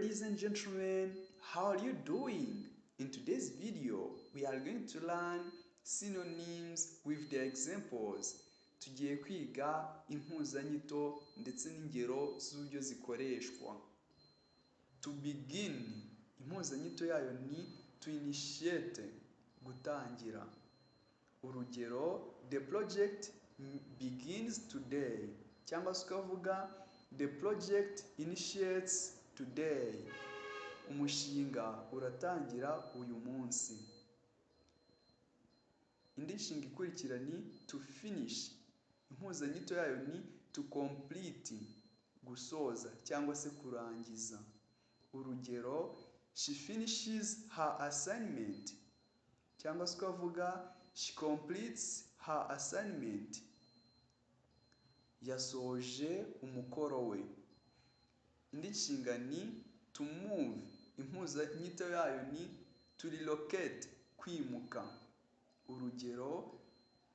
Ladies and gentlemen, how are you doing? In today's video, we are going to learn synonyms with the examples. Tugiye kwiga impuzanyito ndetse n'ingero z'uburyo zikoreshwa. To begin, impuzanyito yayo ni to initiate, gutangira. Urugero, the project begins today. Cyangwa se ukavuga the project initiates today. Umushinga uratangira uyu munsi. Indi nshinga ikurikira ni to finish. Impuzanyito yayo ni to complete, gusoza cyangwa se kurangiza. Urugero, she finishes her assignment. Cyangwa se ukavuga she completes her assignment. Yasoje umukoro we. Indi nshinga ni to move. Impuzanyito yayo ni to relocate, kwimuka. Urugero,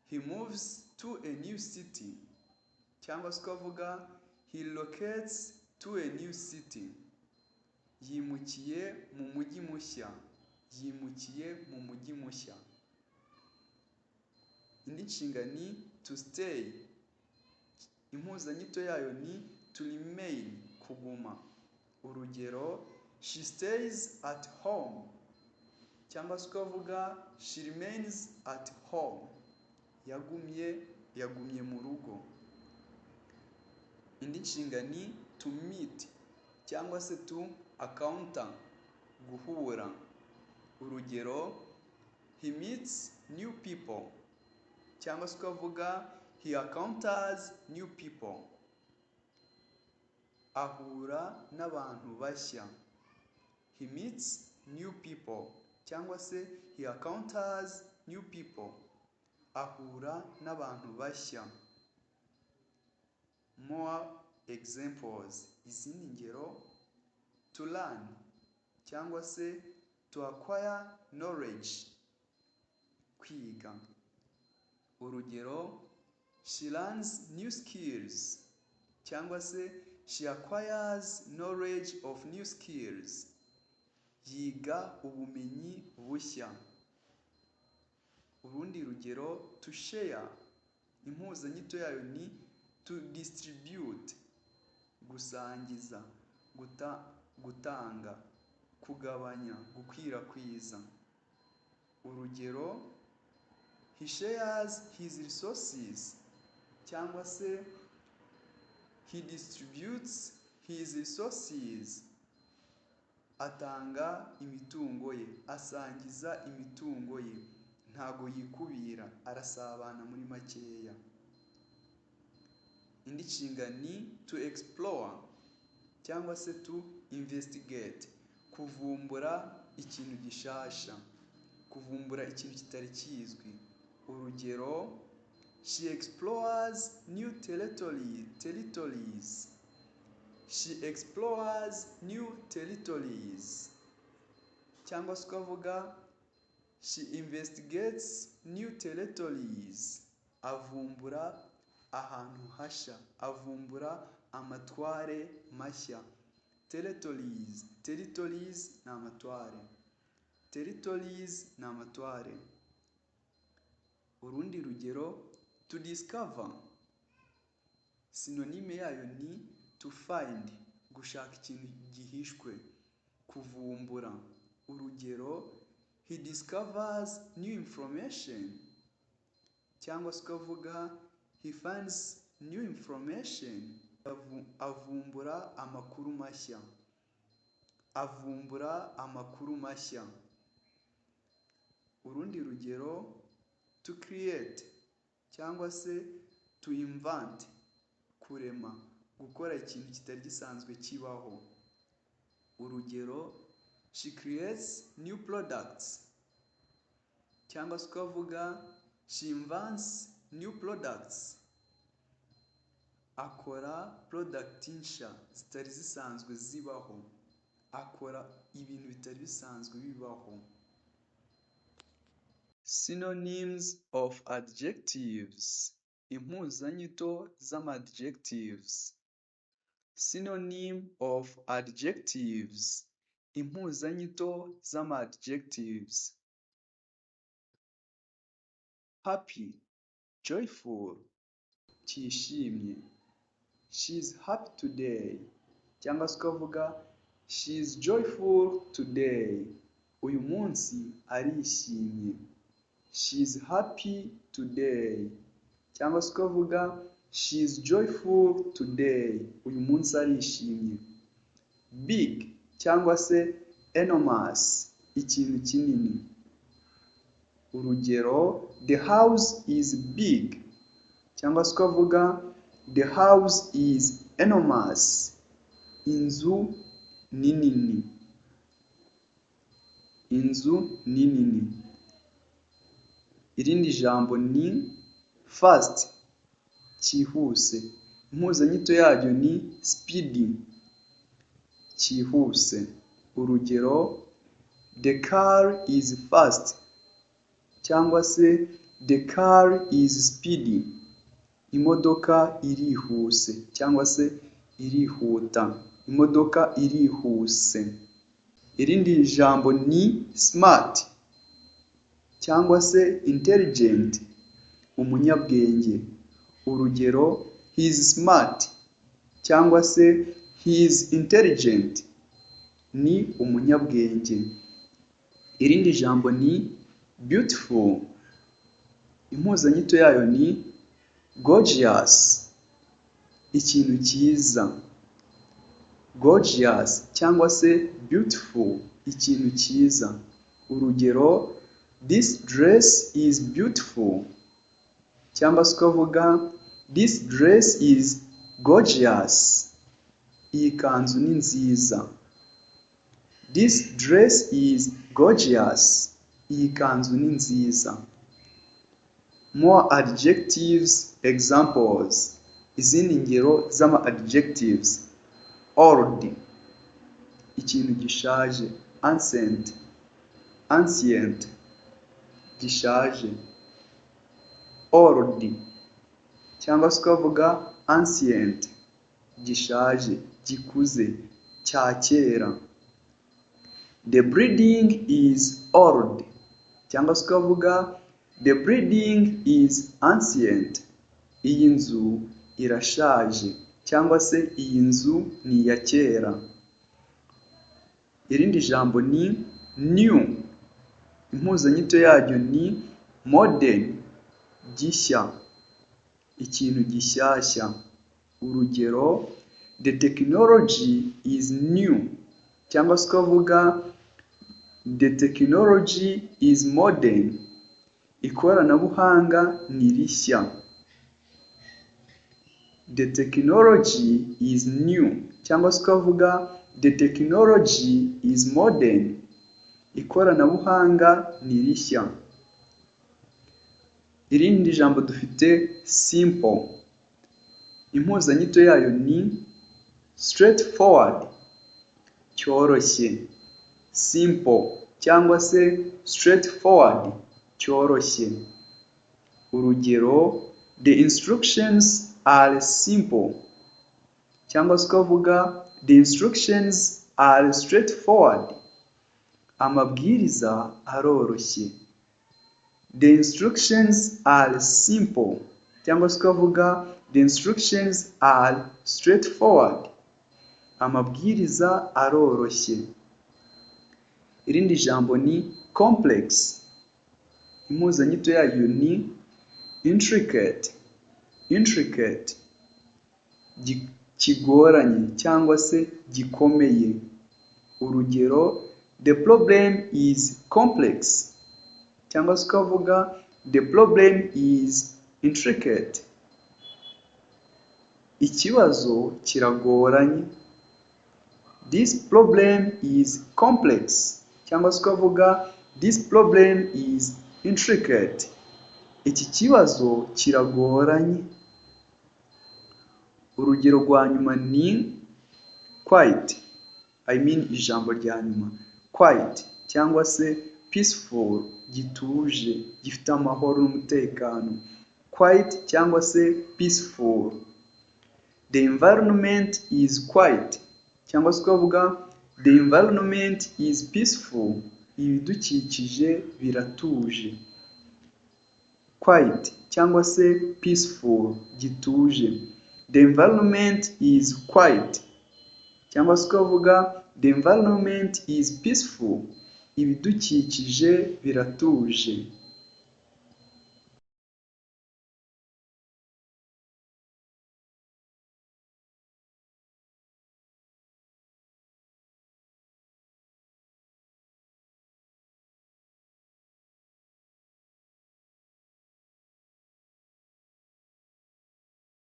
he moves to a new city. Cyangwa se ukavuga he relocates to a new city. Yimukiye mu mujyi mushya. Yimukiye mu mujyi mushya. Indi nshinga ni to stay. Impuzanyito yayo ni to remain, kuguma. Urugero, she stays at home. Cyangwa se ukavuga she remains at home. Yagumye mu rugo. Indi nshinga ni to meet cyangwa se to encounter, guhura. Urugero, he meets new people. Cyangwa se ukavuga he encounters new people. Ahura n'abantu bashya. He meets new people cyangwa se he encounters new people. Ahura n'abantu bashya. More examples, izindi ngero: to learn cyangwa se to acquire knowledge, kwiga. Urugero, she learns new skills cyangwa se she acquires knowledge of new skills. Yiga ubumenyi bushya. Urundi rugero, to share, impuzanyito yayo ni to distribute, gusangiza, gutanga, kugabanya, gukwirakwiza. Urugero, he shares his resources cyangwa se he distributes his resources. Atanga imitungo ye, asangiza imitungo ye, ntago yikubira, arasabana muri makeya. Indi nshinga ni to explore cyangwa se to investigate, kuvumbura ikintu gishasha, kuvumbura ikintu kitari kizwi. Urugero, she explores new territories. She explores new territories. Cyangwa se ukavuga she investigates new territories. Avumbura ahantu hashya, avumbura amatware mashya. Territories, territories ni amatware. Territories ni amatware. Urundi rugero, to discover, synonyme yayo ni to find, gushaka ikintu gihishwe, kuvumbura. Urugero, he discovers new information cyangwa se ukavuga he finds new information. Avumbura amakuru mashya, avumbura amakuru mashya. Urundi rugero, to create cyangwa se to invent, kurema, gukora ikintu kitari gisanzwe kibaho. Urugero, she creates new products cyangwa se ukavuga she invents new products. Akora product nshya zitari zisanzwe zibaho, akora ibintu bitari bisanzwe bibaho. Synonyms of adjectives, impuzanyito z'ama adjectives. Synonym of adjectives, impuzanyito z'ama adjectives. Happy, joyful, cyishimye. She is happy today, cyangwa se ukavuga she is joyful today. Uyu munsi arishimye. She is happy today, cyangwa se ukavuga she is joyful today. Uyu munsi arishimye. Big cyangwa se enormous, ikintu kinini. Urugero, the house is big, cyangwa se ukavuga the house is enormous. Inzu ni nini. Inzu ni nini. Irindi jambo ni fast, cyihuse. Impuzanyito yaryo ni speedy, cyihuse. Urugero, the car is fast, cyangwa se the car is speedy. Imodoka irihuse cyangwa se irihuta. Imodoka irihuse. Irindi jambo ni smart cyangwa se intelligent, umunyabwenge. Urugero, he is smart cyangwa se he is intelligent, ni umunyabwenge. Irindi jambo ni beautiful. Impuzanyito yayo ni gorgeous, ikintu cyiza. Gorgeous cyangwa se beautiful, ikintu cyiza. Urugero, this dress is beautiful, cyangwa se ukavuga this dress is gorgeous. Iyi kanzu ni nziza. This dress is gorgeous. Iyi kanzu ni nziza. More adjectives examples. Izindi ngero z'ama adjectives. Old, ikintu gishaje. Ancient, ancient, gishaje. Old cyangwa se ukavuga ancient, gishaje, gikuze, cya kera. The building is old, cyangwa se ukavuga the building is ancient. Iyi nzu irashaje cyangwa se iyi nzu ni iya kera. Irindi jambo ni new. Impuzanyito yaryo ni modern, gishya, ikintu gishyashya. Urugero, the technology is new, cyangwa se ukavuga the technology is modern. Ikoranabuhanga ni rishya. The technology is new, cyangwa se ukavuga the technology is modern. Ikoranabuhanga ni rishya. Irindi jambo dufite simple. Impuzanyito yayo ni straightforward, cyoroshye. Simple cyangwa se straightforward, cyoroshye. Urugero, the instructions are simple, cyangwa se ukavuga the instructions are straightforward. Amabwiriza aroroshye. The instructions are simple, cyangwa se ukavuga the instructions are straightforward. Amabwiriza aroroshye. Irindi jambo ni complex. Impuzanyito yayo ni intricate, intricate, kigoranye cyangwa se gikomeye. Urugero, the problem is complex, cyangwa se ukavuga the problem is intricate. Ikibazo kiragoranye. This problem is complex, cyangwa se ukavuga this problem is intricate. Iki kibazo kiragoranye. Urugero rwa nyuma ni quiet, I mean ijambo rya nyuma, quiet cyangwa se peaceful, gituje, gifite amahoro n'umutekano. Quiet cyangwa se peaceful. "The environment is quiet" cyangwa se ukavuga "The environment is peaceful", ibidukikije biratuje. Quiet cyangwa se peaceful, gituje. "The environment is quiet" cyangwa se ukavuga "The environment is peaceful", ibidukikije biratuje.